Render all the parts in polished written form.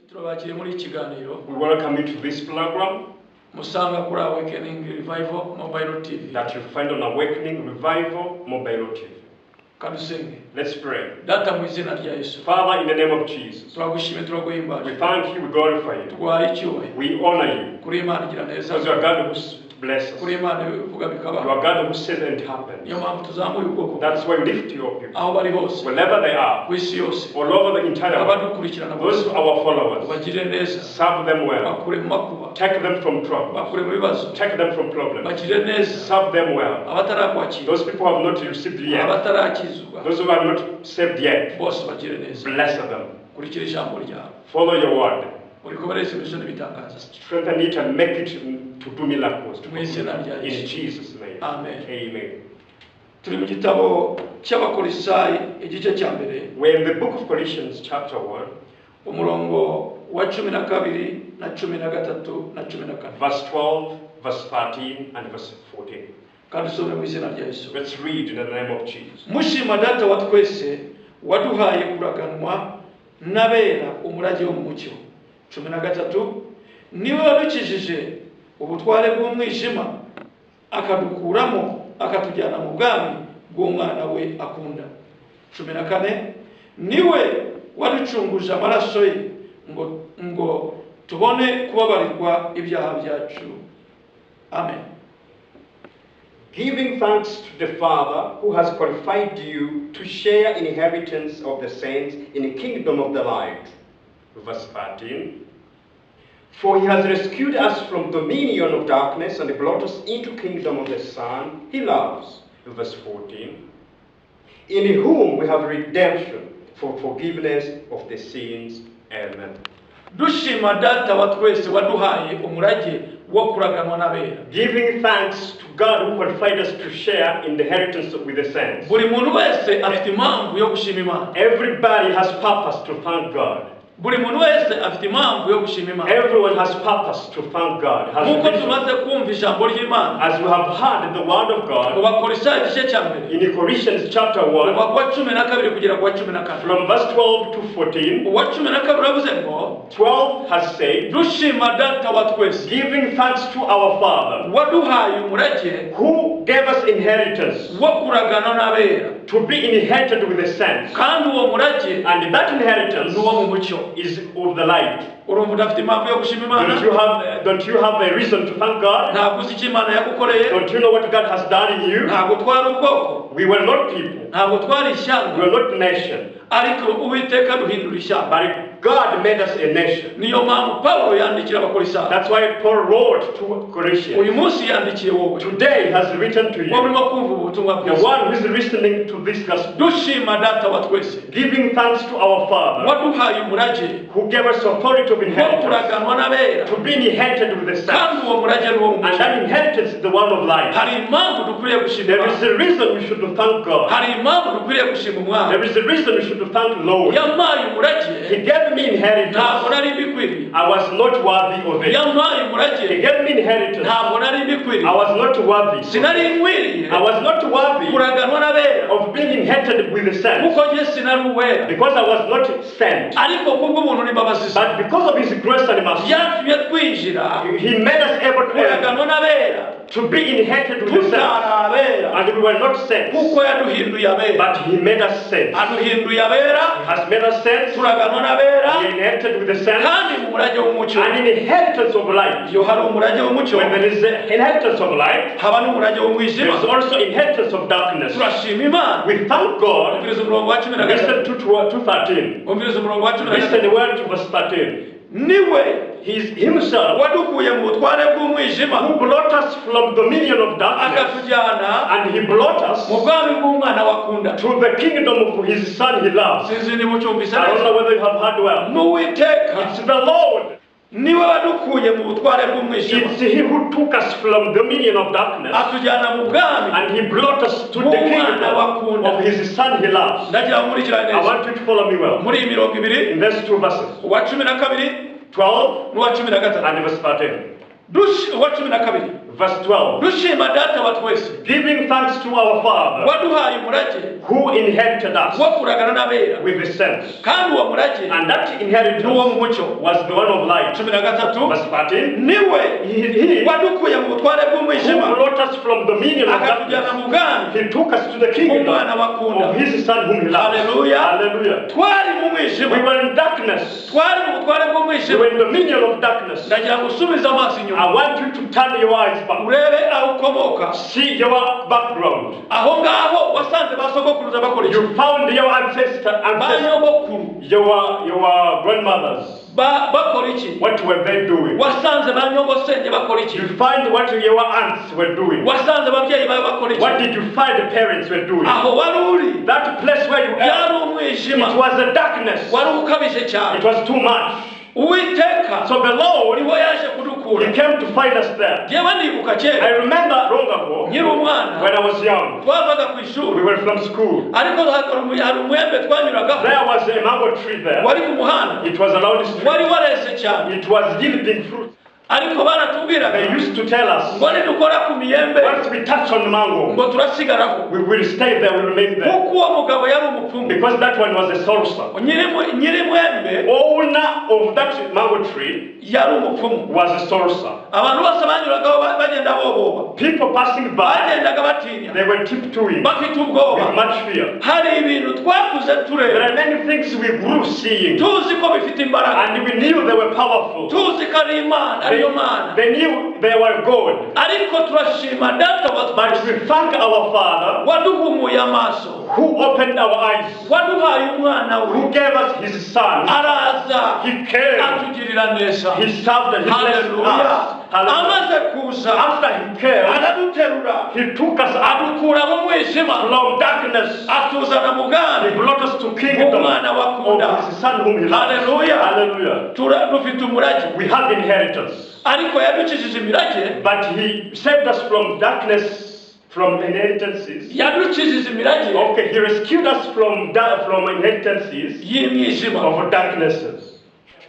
Turabakiriye muri iki kiganiro We welcome you to this program musanga kuri Awakening Revival Mobile TV. That you find on Awakening Revival Mobile TV. Kadusenge. Let's pray. Data, mu izina rya Yesu, Father, in the name of Jesus, turagushimye, turaguhimbaje, we thank you, we glorify you, tuguhaye icyubahiro. We honor you Kuri Imana igira neza, because you are God who blesses. Kuri Imana ivuga bikaba. You are God who says and it happens. Niyo mpamvu tuzamuye ubwoko That's why we lift your people aho bari hose wherever they are, ku isi yose, all over the entire world. abadukurikirana Those bose, who are our followers, ubagirire neza, serve them well. bakure mu makuba, Take them from trouble. bakure mu bibazo, Take them from problems. bagirire neza. Serve them well. Abatarakwakira, Those people who have not received yet, abatarakizwa, those who are not saved yet, bose bagire neza. Bless them. Kurikira ijambo ryawe, Follow your word. urikomereze imico n'ibitangaza. Strengthen it and make it to do miracles. Mu izina rya In Yesu. Jesus' name. Amen. Amen. Turi mu gitabo cy'Abakorisayi, igice cya mbere, We're in the book of Colossians, chapter 1, umurongo wa 12 na 13 na 14. Verse 12, verse 13, and verse 14. Kandi usome mu izina rya Yesu. Let's read in the name of Jesus. Mushima Data wa twese waduhaye kuraganwa n'abera umurage wo mu mucyo. 13, niwe wadukijije ubutware bw'umwijima, akadukuramo, akatujyana mu bwami bw'umwana we akunda. 14, niwe waducunguje amaraso ye ngo tubone kubabarirwa ibyaha byacu. Amen. Giving thanks to the Father who has qualified you to share inheritance of the saints in the kingdom of the light. Verse 13. For he has rescued us from dominion of darkness and brought us into kingdom of the Son he loves. Verse 14. In whom we have redemption for forgiveness of the sins. Amen. Dushima Data wa twese waduhaye umurage wo kuraganwa n'abera. Giving thanks to God who qualified us to share in the inheritance with the saints. Buri muntu wese afite impamvu yo gushima Imana. Everybody has purpose to thank God. Buri muntu wese afite impamvu yo gushima Imana. Everyone has purpose to thank God. Has Nk'uko reason. Tumaze kumva ijambo ry'Imana As we have heard the word of mu God Bakorisayo igice cya mbere, in Colossians chapter 1, kuva kuwa 12 kugera ku wa 14, from verse 12 to 14, uwa 12 uravuze ngo 12 has said, dushima Data wa twese giving thanks to our Father waduhaye umurage who gave us inheritance wo kuragana n'abera, to be inherited with the saints. Kandi uwo murage And that inheritance ni uwo mu mucyo. Is of the light. Urumva udafite impamvu yo gushima Imana? Don't you have a reason to thank God? Ntabwo uzi icyo Imana yagukoreye? Don't you know what God has done in you? Ntabwo twari ubwoko, We were not people. ntabwo twari We ishyanga, were not nation. Ariko Uwiteka duhindura ishyanga. But God made us a nation. Niyo mpamvu Pawulo yandikira Abakorisayo. That's why Paul wrote to Corinthians. Uyu munsi yandikiye wowe Today he has written to wowe you, urimo kumva ubu butumwa the bwiza. One who is listening to this gospel, Dushima Data wa twese giving thanks to our Father waduhaye umurage who gave us authority of wo inheritance kuraganwa n'abera, to be inherited with the saints. Kandi uwo murage ni uwo mu And mucyo. that inheritance is the one of life. Hari impamvu dukwiriye gushima There is Imana. A reason we should thank God. Hari impamvu dukwiriye gushima Umwami. There is a reason we should thank Lord. Yampaye umurage. He gave me inheritance. Ntabwo nari mbikwiriye. I was not worthy of it. Yampaye umurage. He gave me inheritance. Ntabwo nari mbikwiriye. I was not worthy. Sinari nkwiriye I was not worthy kuraganwa n'abera, of being inherited with the saints kuko njye sinari uwera, because I was not sent. Ariko kubw'ubuntu n'imbabazi ze But because of His grace and mercy, byatumye twinjira He made us able to enter, kuraganwa n'abera to be inherited with the saints. Tutari abera, And we were not saints, kuko yaduhinduye abera. But He made us saints. Aduhinduye abera, He has made us saints. turaganwa n'abera, We inherited with the saints. Kandi mu murage w'umucyo. And inheritance of light. Iyo hari umurage w'umucyo, When there is an inheritance of light, haba n'umurage there w'umwijima. Is also inheritance of darkness. Turashima Imana. We thank God. Umviriza umurongo wa 13. Listen to 2:13. Umviriza umurongo wa 13. Listen well to verse 13. Niwe He is Himself wadukuye mu butware bw'umwijima, who brought us from dominion of darkness, akatujyana and He brought us mu bwami bw'umwana wakunda. To the kingdom of His Son He loves. Sinzi niba ucyumvise I don't neza. Know whether you have heard well. N'Uwiteka It's the Lord. Niwe wadukuye mu butware bw'umwijima, It's He who took us from dominion of darkness atujyana mu bwami and He brought us to the bw'umwana kingdom wakunda. Of His Son He loves. Ndagira ngo nkurikirane I neza want you to follow me well. muri iyi mirongo ibiri, In these two verses, uwa 12 12 n'uwa 13. And verse 13. Uwa 12. Verse 12. Dushima data wa twese Giving thanks to our Father waduhaye umurage who inherited us wo kuragana n'abera with the saints. Kandi uwo murage And that ni uwo inheritance mu mucyo. Was the one of light. 13. Verse 13. Niwe He wadukuye mu butware who bw'umwijima brought us from dominion of akatujyana darkness. mu bwami He took us to the kingdom Umwana wakunda. of his Son whom he loves. Hallelujah. Hallelujah. Twari mu mwijima. We were in darkness. Twari mu butware We bw'umwijima. were in dominion of darkness. Ndagira ngo usubize amaso inyuma I want you to turn your eyes back. Urebe aho ukomoka. See your background. Aho ngaho wasanze ba sogokuruza bakora iki? You found your ancestor, Ba ancestors, nyogokuru your grandmothers. Bakora iki? What were they doing? Wasanze ba nyogosenge bakora iki? You find what your aunts were doing. Wasanze ababyeyi bawe bakora iki? What did you find the parents were doing? Aho wari uri That place where you byari are, umwijima. It was a darkness. Wari ukabije cyane. It was too much. Uwiteka So the Lord, niwe yaje kudukura. He came to find us there. Yewe nibuka I kera remember long ago, nkiri umwana when I was young, twavaga ku we ishuri were from school. Ariko hari umwembe twanyuragaho. There was a mango tree there. Wari ku muhanda. It was around the street. Wari wareze cyane. It was yielding fruit. Ariko baratubwiraga They used to tell us, ngo nidukora ku miyembe once we touch on the mango, ngo turasigaraho. We will stay there, we remain there. Kuko uwo mugabo yari umupfumu. Because that one was a sorcerer. Nyiri mwembe Owner of that mango tree yari umupfumu. Was a sorcerer. Abantu bose banyuragaho bagenda boboba. People passing by, Bagendaga batinya they were tiptoeing bafite with ubwoba. Much fear. Hari ibintu twakuze There tureba are many things we grew seeing, tuzi ko bifite imbaraga and we knew they were powerful. Tuzi ko ari imana ariyo mana. They knew they were God. Ariko turashima data wa But twese we thank our Father waduhumuye amaso who opened our eyes, waduhaye umwana we who gave us his Son. Araza He came, atugirira neza. He served and He blessed Haleluya. us. Hallelujah. Amaze kuza After He came, araduterura He took us out adukura mu mwijima from darkness. Atuzana mu He bwami brought us to kingdom Umwana wakunda. of His Son whom He loves. Hallelujah. Hallelujah. Dufite umurage. We have inheritance. Ariko yadukijije imirage. But He saved us from darkness, from inheritances. Yadukijije imirage Okay, He rescued us from inheritances y'imyijima of darknesses.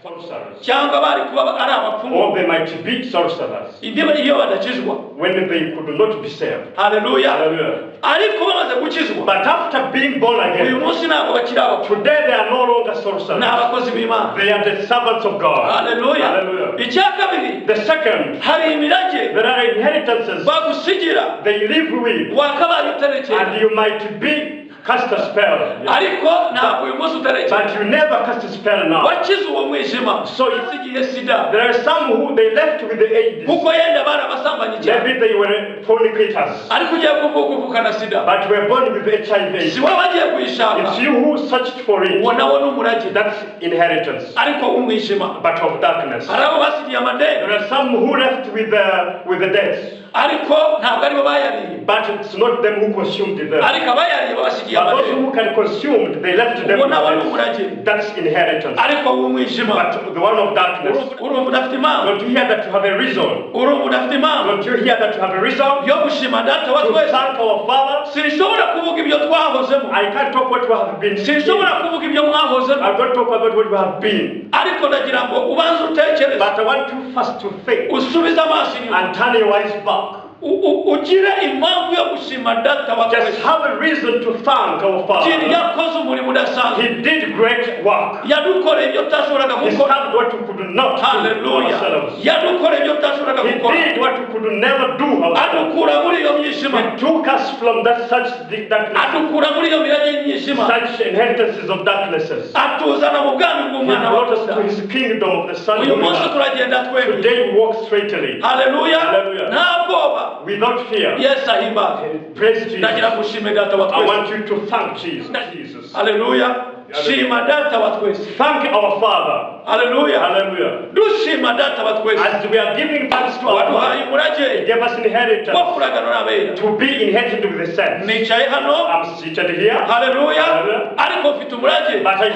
Sorcerers. Cyangwa bari kuba ari abapfumu. Or they might be sorcerers Iyo badakizwa. When they could not be saved. Haleluya. Hallelujah. Ariko bamaze gukizwa But after being born uyu again, munsi ntabwo bakiri abapfumu. Today they are no longer Ni sorcerers. Abakozi b'imana. They are the servants of God. Haleluya. Hallelujah. Icya kabiri The second, hari imirage there are inheritances bagusigira they live with, wakabaye uterekera and you might be cast a spell. Ariko ntabwo uyu munsi uterekera. But you never cast a spell now. Wakize uwo mwijima So usigiye sida. There are some who they left with the AIDS. Kuko yenda barabasambanye cyane. Maybe they were fornicators, Ariko ugiye kuvuka uvukana sida. But were born with HIV. Si wowe wagiye kuyishaka. It's you who searched for it. Uwo nawo ni umurage. That's inheritance, Ariko w'umwijima. But of darkness. Hari abo basigiye amadeni. There are some who left with the debts, Ariko ntabwo aribo bayariye. But it's not them who consumed them. Ariko abayariye babasigiye But those amadeni. who can consumed, they left them Uwo with nawo ni the umurage. debts. That's inheritance. Ariko w'umwijima. But the one of darkness. Urumva udafite impamvu. Don't you hear that you have a reason? Urumva udafite impamvu Don't you hear that you have a reason yo gushima data wa to twese? thank our Father? Sinshobora kuvuga ibyo twahozemo. I can't talk what you have been. Sinshobora kuvuga ibyo mwahozemo. I don't talk about what you have been. Ariko ndagira ngo ubanze utekereze But I want you first to think usubize amaso inyuma and turn your eyes back. Ugire impamvu yo gushima data wa Just twese. Have a reason to thank our Father. Yakoze umurimo udasanzwe. He did great work. Yadukoreye ibyo utashoboraga He gukora. served what we could not do Haleluya. ourselves. Yadukoreye ibyo utashoboraga He gukora. did what we could never do ourselves. Adukura muri iyo mwijima. He took us from that such darkness, Adukura muri iyo mirage y'imyijima. Such inheritances of darknesses. Atuzana mu bwami He bw'umwana brought us to wa his kingdom of the Son. Uyu whom he munsi loved. turagenda twembi. Today we walk straightly, Haleluya. Hallelujah. Nta bwoba. Without fear. Yesu ahimbaze. Praise Jesus. Ndagira ngo ushime data wa I twese. want you to thank Jesus. Jesus. Haleluya. Shima data wa twese. Thank our Father. Haleluya. Hallelujah. Dushima data wa twese As we are giving thanks to our waduhaye Father, umurage He gave us inheritance wo kuragana n'abera. To be inherited with the saints. Nicaye hano. I'm seated here, Haleluya. Hallelujah. Ariko mfite umurage. But I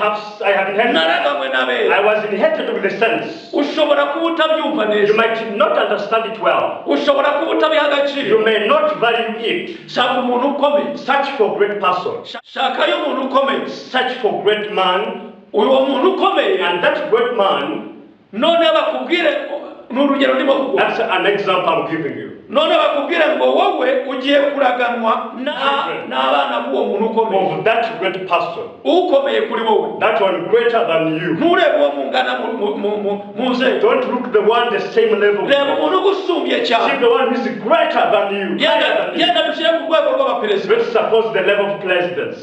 have inheritance. Naraganywe n'abera. I was inherited with the saints. Ushobora kuba utabyumva You neza. Might not understand it well. Ushobora kuba utabiha agaciro. You may not value it. Shaka umuntu ukomeye. Search for great person. Shakayo umuntu ukomeye. Search for great man. Uwo muntu ukomeye And that great man, none bakubwire ni urugero ndimo kuguha. That's an example I'm giving you. None bakubwire ngo wowe ugiye kuraganwa n'abana b'uwo muntu ukomeye, Of that great person. Ukomeye kuri wowe. That one greater than you. Nturebe uwo mungana mu nzego. Don't look the one the same level. Reba umuntu ugusumbye See cyane. the one who is greater than you. Yenda Higher than you. yenda dushyire ku rwego rw'abaperezida. Let's suppose the level of presidents.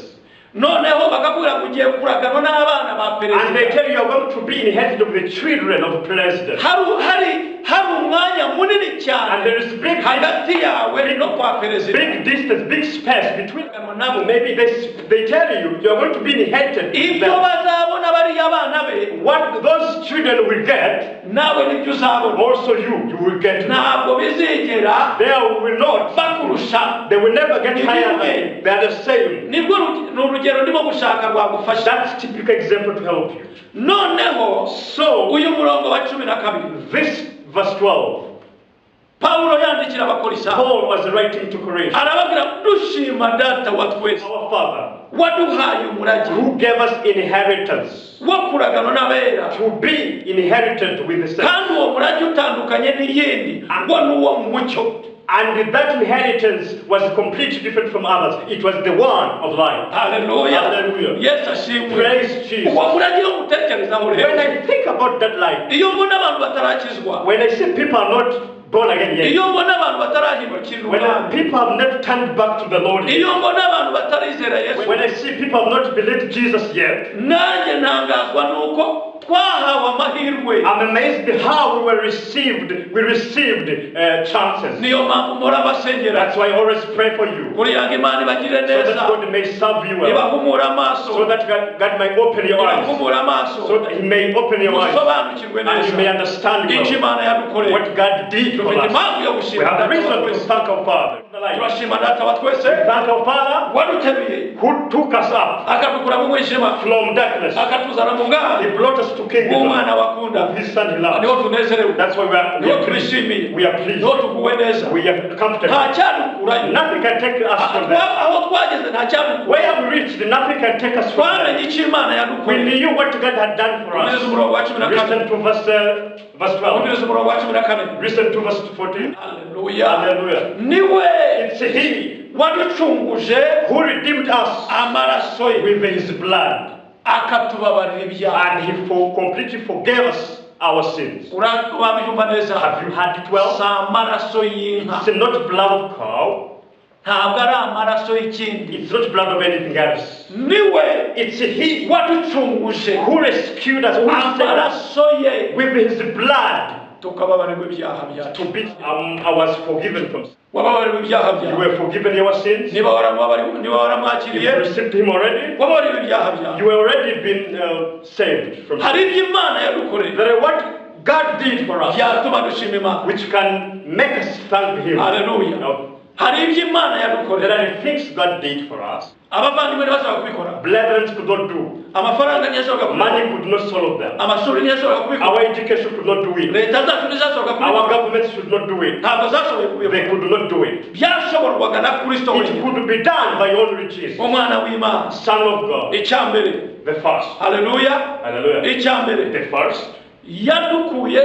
Noneho bakakubwira ngo ugiye kuraganwa n'abana ba And they perezida. Tell you are going to be inherited of the children of president. Hari umwanya munini And cyane there is big, hagati yawe no kwa perezida. Big distance, big space between. Kuraganwa nabo. Maybe they tell you you are going to be inherited. Ibyo Them. Bazabona bariya bana be, What those children will get, nawe nibyo uzabona. Also you will get. Ntabwo bizigera They will not. bakurusha. They will never get higher than you. They are the same. Nibwo ni urugero ndimo gushaka rwagufasha. That's typical example to help you. Noneho So uyu murongo wa 12, this verse 12, Pawulo yandikira Abakorisayo, Paul was writing to Corinthians. Arababwira dushima Data wa twese Our Father, waduhaye umurage who gave us inheritance, wo kuraganwa n'abera, to be inherited with the saints. Kandi uwo murage utandukanye n'iyindi ngo ni uwo mu mucyo. And that inheritance was completely different from others. It was the one of light. Haleluya. Hallelujah. Yesu ashimwe. Praise Jesus. Uwo murage iyo mutekerezaho When rero, I think about that light, iyo mbona abantu batarakizwa, when I see people are not born again yet, iyo mbona abantu batarahindukirira when Umwami, people have not turned back to the Lord yet, iyo mbona abantu batarizera Yesu, when I see people have not believed Jesus yet, nanjye ntangazwa nuko twahawe amahirwe. I'm amazed how we received chances. Niyo mpamvu mpora mbasengera That's why I always pray for you, kugira ngo Imana ibagirire so neza, that God may serve you well, ibahumure amaso, so that God may open your eyes, ibahumure amaso, so that He may open your eyes, musobanukirwe and you may neza understand icyo well Imana yadukoreye. What God did for Dufite us. impamvu yo We gushima have Data wa reason to twese. thank our Father. Turashima Data wa twese Thank our Father waduteruye who took us up akadukura mu mwijima, from darkness. Akatuzana mu He bwami brought us to kingdom bw'umwana wakunda. Of His Son He loves. Niho tunezerewe, That's why we niho are pleased. twishimiye, We are pleased. niho tuguwe neza. We are comfortable. Nta cyadukurayo. Nothing can take us from there. Aho twageze nta cyadukura. Where we reached, nothing can take us from there. Twamenye icyo Imana We yadukoreye. Knew what God had done for Umviriza us. umurongo wa 14. Listen to verse 12. Umviriza umurongo wa 14. Listen to verse 14. Haleluya. Hallelujah. Niwe It's He waducunguje who redeemed us amaraso ye, with His blood, akatubabarira ibyaha. And He completely forgave us our sins. Wabyumva neza? Have you heard it well? Si amaraso y'inka. It's not blood of cow. Ntabwo ari amaraso y'ikindi. It's not blood of anything else. Niwe It's He waducunguje who rescued us, who saved us amaraso ye, with His blood tukababarirwa ibyaha byacu. to be. I was forgiven from. Wababariwe ibyaha You byawe. Were forgiven your sins. Niba waramubabariwe, niba waramwakiriye, You received Him already. wababariwe ibyaha byawe. You already been saved from. Hari ibyo Imana yadukoreye There are what God did for us, byatuma dushima Imana. Which can make us thank Him. Haleluya. Now, Hari ibyo Imana yadukoreye. there are things God did for us. Abavandimwe ntibashobora kubikora. Brethren could not do. Amafaranga ntiyashoboraga kubikora. Money could not solve them. Amashuri ntiyashoboraga kubikora. Our education could not do it. Leta zacu ntizashoboraga Our kubikora. governments should not do it. Ntabwo zashoboye They kubikora. Could not do it. Byashoborwaga na Kristo It wenyine, could be done by only Jesus, umwana w'Imana. Son of God, Icya mbere, the first. haleluya. Hallelujah. Icya mbere, The first, yadukuye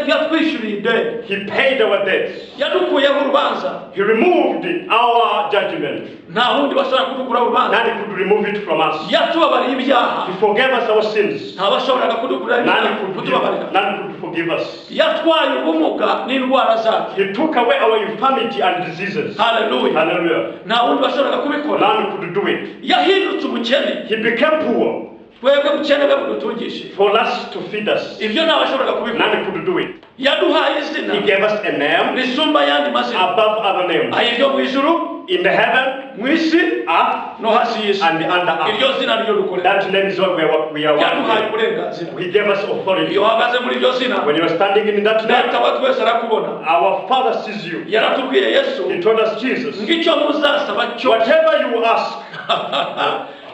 yatwishyuriye ideni. He paid our debts. Yadukuyeho urubanza. He removed our judgment. Nta wundi bashobora kudukuraho urubanza. None could remove it from us. Yatubabariye ibyaha. He forgave us our sins. Ntabashoboraga kudukuraho None ibyaha, could, kutubabarira. None could forgive us. Yatwaye ubumuga n'indwara zacu. He took away our infirmity and diseases. Haleluya. Hallelujah. Nta wundi washoboraga kubikora. None could do it. Yahindutse umukene, He became poor twebwe bukene bwe budutungishe. For us to feed us. Ibyo ntabashoboraga kubikora. None could do it. Yaduhaye izina He gave us a name risumba ayandi mazina, above other names. ayiryo mu ijuru, In the heaven, mu isi, up, no hasi y'isi. And under earth. Iryo zina niryo dukorera. That name is what we are Yaduhaye working. Uburenganzira. He gave us authority. Iyo uhagaze muri iryo zina, When you are standing in that name, Data wa twese arakubona. Our Father sees you. Yaratubwiye Yesu He told us, Jesus, ngo icyo muzasaba cyose, whatever you ask,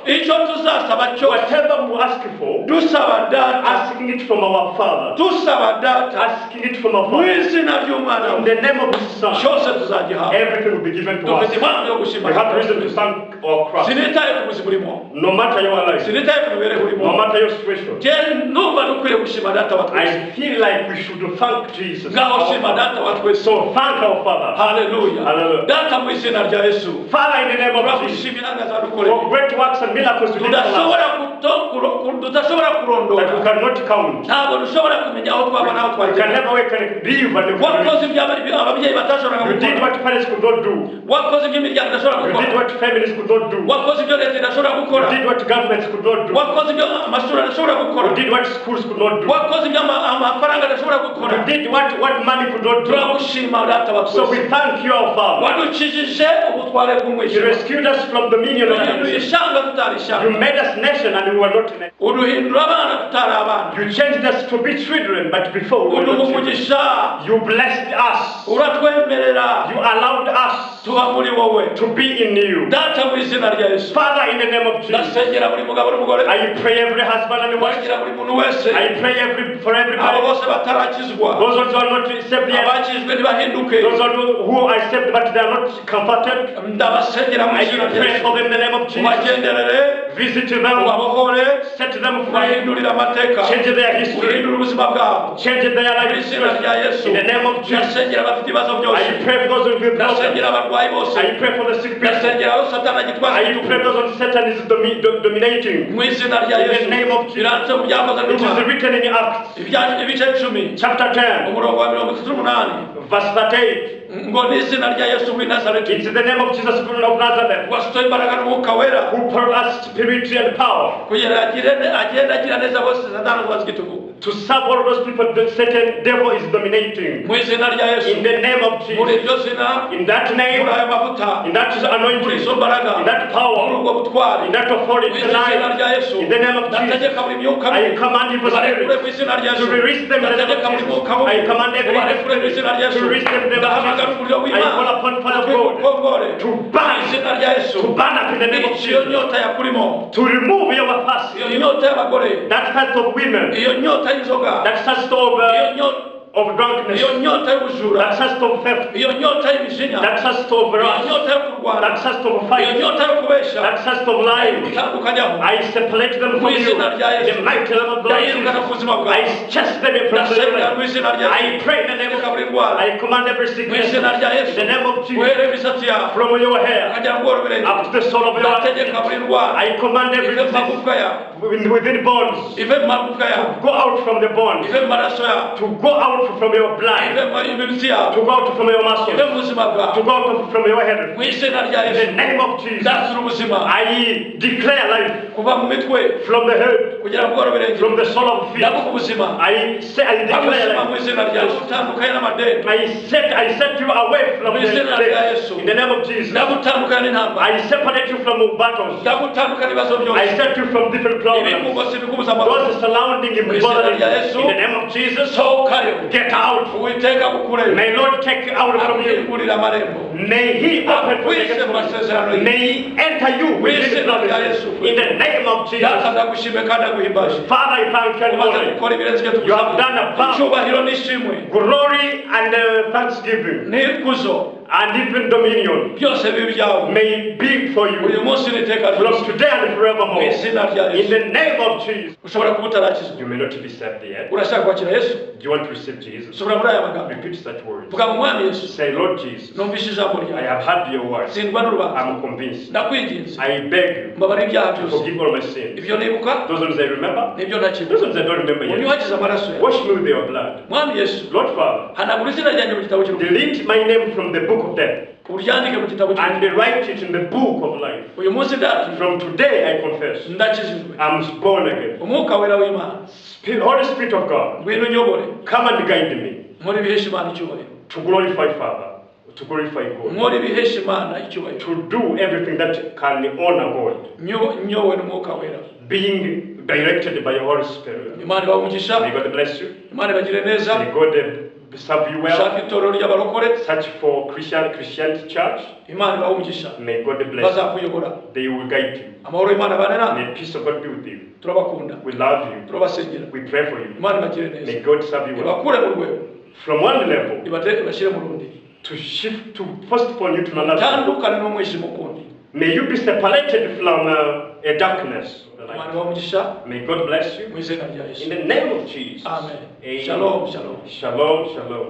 Icyo tuzasaba cyose, Whatever we ask for, dusaba Data, asking it from our Father, dusaba Data asking it from our mu Father, izina ry'umwana in we, the name of His Son, cyose tuzagihabwa. Everything will be given to Dufite us. impamvu yo gushima. We have reason to thank our Christ. Sinitaye ku buzima urimo, No matter your life, sinitaye ku mibereho urimo, no matter your situation, njye numva dukwiye gushima Data wa twese. I feel like we should thank Jesus, Ngaho our shima Father. Data wa twese. So thank our Father. Haleluya. Hallelujah. Data, mu izina rya Yesu, Father, in the name of Jesus, turagushimira ngazadukoreye for great works and miracles you did for us tudashobora tudashobora that we kurondora. Cannot count. Ntabwo dushobora kumenya aho twaba n'aho We can twagera. Never we can live and we can Wakoze ibyo ababyeyi batashoboraga You did gukora. What parents could not do. Wakoze ibyo imiryango idashobora You did gukora. What families could not do. Wakoze ibyo leta idashobora gukora. You did what governments could not do. Wakoze ibyo amashuri adashobora gukora. You did what schools could not do. Wakoze ibyo amafaranga adashobora gukora. You did what money could not do. Turagushima Data wa So we twese. Thank you, our Father. Wadukijije ubutware You bw'umwijima. Rescued us from the dominion of Uduhinduye darkness. ishyanga tutari You ishyanga. Made us nation and we were not nation. Uduhindura abana tutari abana. You changed us to be children, but before we were Uduha not children. umugisha. You blessed us. Uratwemerera You allowed us tuba muri wowe. To be in you. Data, mu izina rya Yesu, Father, in the name of Jesus, ndasengera buri mugabo n'umugore, I pray every husband and wife. ndasengera buri muntu wese, I pray for abo everybody. bose batarakizwa, Those ones who are not saved yet. abakijwe ntibahinduke. Those ones who are saved but they are not comforted. Ndabasengera mu I izina rya pray Yesu, for them in the name of Jesus. ubagenderere, Visit them, ubabohore, set them free, ubahindurire amateka, change their history, uhindure ubuzima bwabo change their mu life. izina rya Yesu. In the name of Jesus. Ndasengera abafite ibibazo byose. I pray for those with problems. Ndasengera abarwayi bose. I pray for the sick people. Ndasengera abo Satani agitwaza I igitugu. Pray those on Satan is dominating. Mu izina rya In the Yesu. Name of Jesus. Biranditse mu Byakozwe It is n'Intumwa, written in Acts ibice 10, chapter 10, umurongo wa 38, verse 38. Ngo n'izina rya Yesu w'i Nazareti, It's the name of Jesus of Nazareth wasutseho imbaraga n'Umwuka Wera, who poured us spirit and power kugira agende agira neza bose Satani atwaza igitugu. To serve all those people that Satan devil is dominating. Mu izina rya Yesu, In the name of muri Jesus. Iryo zina, In that name, muri ayo mavuta, in that muri anointing, izo mbaraga, in that muri power, ubwo butwari, in that mu authority izina tonight, rya Yesu, in the name of Jesus, ndategeka buri myuka I mibi, command evil ubarekure spirits mu izina rya to Yesu. Release them in the name Ndategeka of buri Jesus. mwuka mubi, I command every ubarekure mu izina rya to Yesu. Release them in the name of Ndahamagara Jesus. umuriro I w'Imana, call upon fire of God ukongore to mu burn, izina rya Yesu. To burn up in the name of Iyo Jesus, nyota yakurimo, to remove your thirst, iyo nyota y'abagore, that thirst of women, iyo nyota y'inzoga, that thirst iyo of drunkenness, iyo nyota y'ubujura, that thirst of theft, iyo nyota y'imijinya, that thirst of iyo wrath, nyota yo kurwana, that thirst of iyo fight, nyota yo kubeshya, that thirst of lying. utandukanyaho. I separate them Mu from you. izina rya Yesu. The mighty name of the Lord Ndayirukana ku Jesus. buzima bwawe. I chase them from the Ndasengera mu izina rya Yesu. I pray in the name Reka of buri ndwara I command every mu sickness izina rya in Yesu, the name of Jesus, uhereye imisatsi yawe from your hair ukagera mu bworo birenge, up to the sole of your ndategeka buri ndwara I command every ive mu disease magufwa yawe, within bones ive mu magufwa yawe, go out from the bones, ive mu maraso yawe, to go out from your blood, ive mu mitsi yawe, to go out from your muscles, ive mu buzima bwawe, to go out from your head. Mu izina rya In the Yesu. Name of Jesus, Ndasura ubuzima I declare life kuva mu mitwe from the head, kugera mu bworo birenge. From the sole of feet. Ndavuga ubuzima. I say, I declare Ubuzima mu life. Izina rya Yesu, utandukanye n'amadeni. I set you away from Mu the izina rya death. Yesu. In the name of Jesus. Ndagutandukanya n'intambara. I separate you from battles. Ndagutandukanya n'ibibazo I byose. Set you from different problems. Ibikugose bikubuza amahoro. Those surrounding you, Mu izina bothering rya you. Yesu. In the name of Jesus, Sohokayo. get out. Uwiteka agukureyo. May Lord take out from you. Akukingurira amarembo. May He open for Akwize mu you. masezerano ye. May He enter you with His Mu izina rya promises. Yesu. In the name of Jesus. Data, ndagushime kandi aguhimbaje. Father, I thank you and Umaze honor you. gukora ibirenze ibyo You have done tugusabye. above. Icyubahiro n'ishimwe Glory and thanksgiving n'ikuzo and even dominion byose bibe ibyawe may be for uyu you munsi n'iteka from ryose today and mu forevermore. izina rya In Yesu. the name of Jesus. Ushobora kuba utarakizwa. You may not be saved yet. Urashaka kwakira Yesu? Do you want to receive Jesus? Subira muri aya magambo. Repeat such words. Vuga ngo Mwami Yesu, Say, Lord Jesus, numvise ijambo I ryawe, have heard your words. sindwa n'urubanza. I'm convinced. Ndakwinginze, I beg you mbabarira ibyaha to byose. Forgive all my sins. Ibyo nibuka Those ones I remember, n'ibyo ntakibuka. Those ones I don't remember yet. Unyuhagize amaraso yawe. Wash me with your blood. Mwami Yesu, Lord Father, hanagura izina ryanjye mu gitabo cy'urupfu, delete my name from the book of death uryandike mu gitabo cy'urupfu. And write it in the book of life. Uyu munsi ndatuye, From today, I confess, ndakijijwe. I'm born again. Umwuka Wera w'Imana, Holy Spirit of God, ngwino unyobore, come and guide me nkore ibihesha Imana icyubahiro, to glorify Father, to glorify God, nkore ibihesha Imana icyubahiro, to do everything that can honor God, Nyowe n'Umwuka Wera. Being directed by your Holy Spirit. Imana ibahe umugisha. May God bless you. Imana ibagire neza. May God serve you well. Ushake itorero ry'abarokore. Search for Christianity Church. Imana ibahe umugisha. May God bless you. Bazakuyobora. They will guide you. Amahoro y'Imana abane namwe. May peace of God be with you. Turabakunda. We love you. Turabasengera. We pray for you. Imana ibagire neza. May God serve you well. Ibakure mu rwego From one level ibate ibashyire mu rundi. To shift, to postpone you to another. Tandukane n'umwijima ukundi. May you be separated from a darkness. Imana ibahe umugisha. May God bless you. Mu izina rya In Yesu. the name of Jesus. Amen. Amen. Shalom, shalom. Shalom, shalom.